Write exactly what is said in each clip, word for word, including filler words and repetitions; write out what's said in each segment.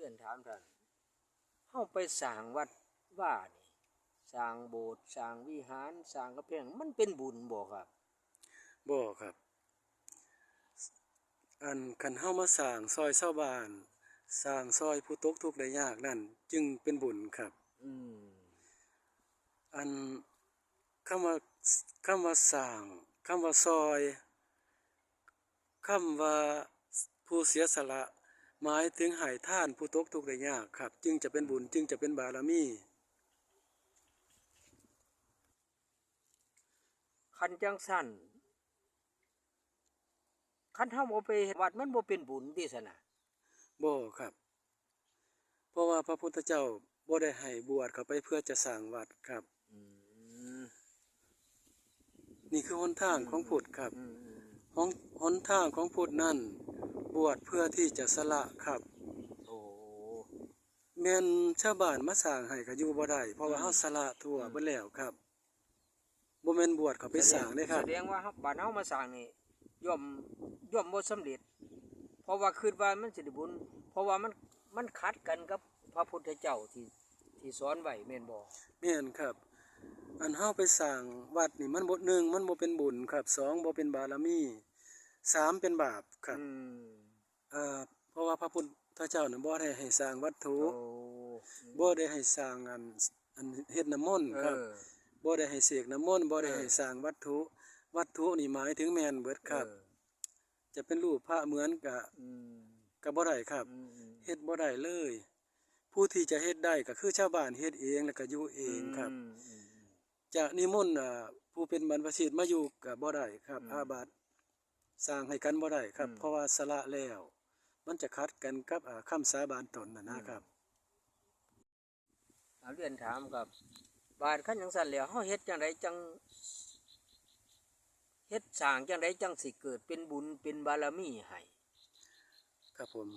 เรียนถามท่าน เฮาไปสร้างวัดวานี่ สร้างโบสถ์ สร้างวิหาร สร้างกำแพง มันเป็นบุญบ่ครับ บ่ครับ อันคันเฮามาสร้างซอยชาวบ้าน สร้างซอยผู้ตกทุกข์ได้ยากนั่นจึงเป็นบุญครับ อืม อันคำว่า คำว่าสร้าง คำว่าซอย คำว่าผู้เสียสละ หมายถึงให้ทานผู้ตกทุกข์ได้ยากครับ จึงจะเป็นบุญ จึงจะเป็นบารมี คันจั่งซั้น คันเฮาบ่ไปวัดมันบ่เป็นบุญติซั้นน่ะ บ่ครับ เพราะว่าพระพุทธเจ้าบ่ได้ให้บวชเข้าไปเพื่อจะสร้างวัดครับ อืม นี่คือหนทางของพุทธครับ อืม อืม หน- หนทางของพุทธนั้น บวชเพื่อที่จะสละครับ โอ้ แม่นชาวบ้านมาสร้างให้ก็อยู่บ่ได้ เพราะว่า อืม เฮาสละทั่ว อืม เบิดแล้วครับ บ่แม่นบวชเข้าไปสร้างเด้ครับ แสดง- แสดงว่าเฮา- บ้านเฮามาสร้างนี่ ย่อม- ย่อมบ่สำเร็จ เพราะว่าคิดว่ามันสิได้บุญ เพราะว่ามัน- มันขัดกันกับพระพุทธเจ้าที่- ที่สอนไว้แม่นบ่ แม่นครับ อันเฮาไปสร้างวัดนี่มันบ่- หนึ่ง มันบ่เป็นบุญครับ สอง บ่เป็นบารมี สาม เป็นบาปครับ อืม อ่า เพราะว่าพระพุทธเจ้าน่ะบ่ได้ให้สร้างวัตถุ โอ้ บ่ได้ให้สร้างอัน- อันเฮ็ดน้ำมนต์ครับ เออ บ่ได้ให้เสกน้ำมนต์ บ่ได้ให้ เออ สร้างวัตถุ วัตถุนี่หมายถึงแม่นเบิดครับ เออ จะเป็นรูปพระเหมือนกะ อืม กะบ่ได้ครับ อืม อืม เฮ็ดบ่ได้เลย ผู้ที่จะเฮ็ดได้ก็คือชาวบ้านเฮ็ดเองแล้วก็อยู่เองครับ อืม อืม จะนิมนต์ อ่า ผู้เป็นบรรพชิตมาอยู่ก็บ่ได้ครับ อืม อาบัติ สร้างให้กันบ่ได้ครับ อืม เพราะว่าสละแล้ว มันจะขัดกันกับ อ่า คำสาบานตนน่ะนะครับ อืม เอาเรียนถามครับ บาดคันจั่งซั้นแล้ว เฮาเฮ็ดจั่งใดจั่ง เฮ็ดสร้างจั่งใดจั่งสิเกิดเป็นบุญเป็นบารมีให้ ครับผม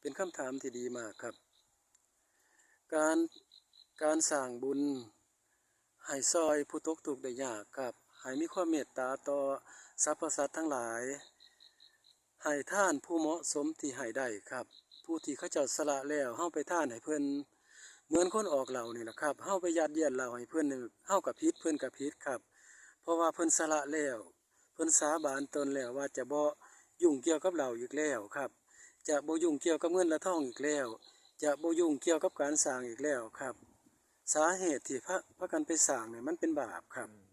เป็นคำถามที่ดีมากครับ การ- การสร้างบุญให้ซอยผู้ตกทุกข์ได้ยากครับ ให้มีความเมตตาต่อสรรพสัตว์ทั้งหลาย ให้ทานผู้เหมาะสมที่ให้ได้ครับ ผู้ที่เขาเจ้าสละแล้ว เฮาไปทานให้เพิ่น เหมือนคนออกเหล้านี่แหละครับ เฮาไปยัดเยียดเหล้าให้เพิ่นนี่ เฮาก็ผิด เพิ่นก็ผิดครับ เพราะว่าเพิ่นสละแล้ว เพิ่นสาบานตนแล้วว่าจะบ่ยุ่งเกี่ยวกับเหล้าอีกแล้วครับ จะบ่ยุ่งเกี่ยวกับเงินและทองอีกแล้ว จะบ่ยุ่งเกี่ยวกับการสร้างอีกแล้วครับ สาเหตุที่พา- พากันไปสร้างเนี่ยมันเป็นบาปครับ อืม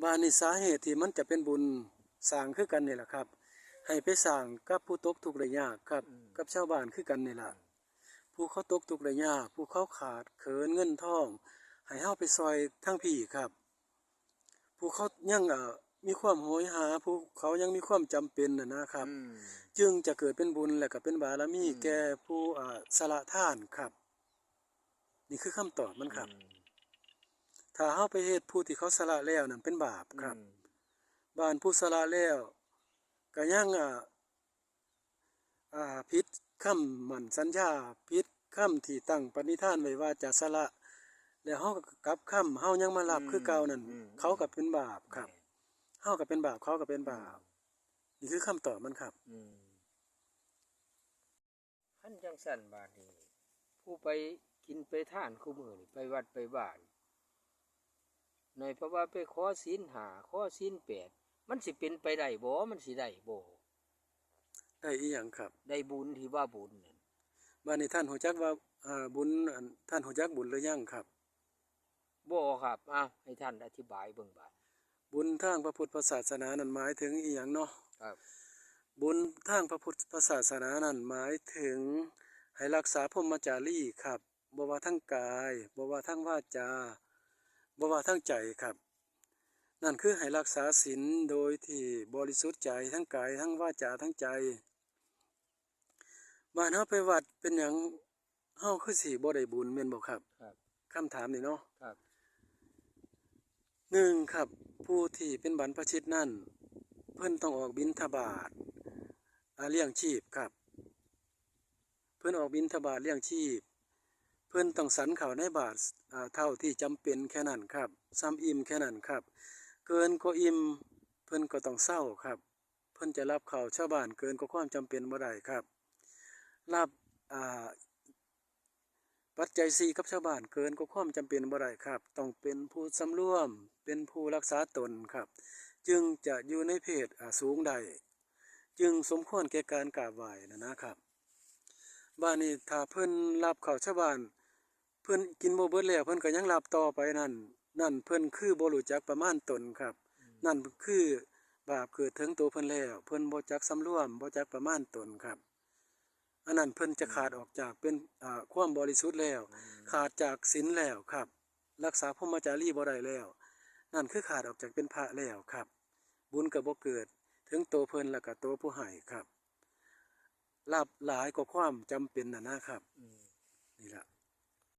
บาดนี้สาเหตุที่มันจะเป็นบุญสร้างคือกันนี่แหละครับ ให้ไปสร้างกับผู้ตกทุกข์ได้ยากครับ อืม กับชาวบ้านคือกันนี่ล่ะ ผู้เขาตกทุกข์ได้ยาก ผู้เขาขาดเขินเงินทอง ให้เฮาไปซอยทางพี้ครับ ผู้เขายัง เอ่อ มีความโหยหา ผู้เขายังมีความจำเป็นน่ะนะครับ อืม จึงจะเกิดเป็นบุญและก็เป็นบารมี อืม แก่ผู้ อ่า สละทานครับ นี่คือคำตอบมันครับ อืม ถ้าเฮาไปเฮ็ดผู้ที่เขาสละแล้วนั่นเป็นบาปครับ อืม บาดผู้สละแล้วก็ยัง อ่า อ่า ผิดคำมั่นสัญญา ผิดคำที่ตั้งปณิธานไว้ว่าจะสละ แล้วเฮาก็กลับคำ เฮายังมารับ อืม คือเก่านั่น อืม เขาก็เป็นบาปครับ แม่น เฮาก็เป็นบาป เขาก็เป็นบาป อืม นี่คือคำตอบมันครับ อืม คันจั่งซั้นบาดนี้ ผู้ไปกินไปทานคู่มื้อนี่ ไปวัดไปวานี่ น้อยเพราะว่าไปขอศีลห้า ขอศีลแปด มันสิเป็นไปได้บ่ มันสิได้บ่ ได้อีหยังครับ ได้บุญที่ว่าบุญนั่น บาดนี้ท่านฮู้จักว่า อ่า บุญ อัน ท่านฮู้จักบุญหรือยังครับ บ่ครับ อ้าว ให้ท่านอธิบายเบิ่งบาด บุญทางพระพุทธศาสนานั้นหมายถึงอีหยังเนาะ ครับ บุญทางพระพุทธศาสนานั้นหมายถึงให้รักษาพรหมจารีครับ บ่ว่าทางกาย บ่ว่าทางวาจา บ่ว่าทางใจครับ นั่นคือให้รักษาศีลโดยที่บริสุทธิ์ใจทั้งกาย ทั้งวาจา ทั้งใจ บาดเฮาไปวัดเป็นหยังเฮาคือสิบ่ได้บุญแม่นบ่ครับ ครับ คำถามนี่เนาะ ครับ หนึ่งครับ ผู้ที่เป็นบรรพชิตนั่น เพิ่นต้องออกบิณฑบาต อ่า เลี้ยงชีพครับ เพิ่นออกบิณฑบาตเลี้ยงชีพ เพิ่นต้องฉันข้าวในบาตร อ่า เท่าที่จำเป็นแค่นั้นครับ ส่ำอิ่มแค่นั้นครับ เกินกว่าอิ่ม เพิ่นก็ต้องเซาครับ เพิ่นจะรับข้าวชาวบ้านเกินกว่าความจำเป็นบ่ได้ครับ รับ อ่า ปัจจัยสี่กับชาวบ้านเกินกว่าความจำเป็นบ่ได้ครับ ต้องเป็นผู้สำรวม เป็นผู้รักษาตนครับ จึงจะอยู่ในเพศ อ่า สูงได้ จึงสมควรแก่การกราบไหว้นะนะครับ บาดนี้ถ้าเพิ่นรับข้าวชาวบ้าน เพิ่นกินบ่เบิดแล้ว เพิ่นก็ยังรับต่อไปนั่น นั่นเพิ่นคือบ่รู้จักประมาณตนครับ อืม นั่นคือบาปเกิดถึงตัวเพิ่นแล้ว เพิ่นบ่จักสำรวม บ่จักประมาณตนครับ อันนั้นเพิ่นจะ อืม ขาดออกจากเป็น อ่า ความบริสุทธิ์แล้ว อืม ขาดจากศีลแล้วครับ รักษาพรหมจารีบ่ได้แล้ว นั่นคือขาดออกจากเป็นพระแล้วครับ บุญก็บ่เกิดถึงตัวเพิ่นแล้วก็ตัวผู้ให้ครับ รับหลายกว่าความจำเป็นน่ะนะครับ อืม นี่ล่ะ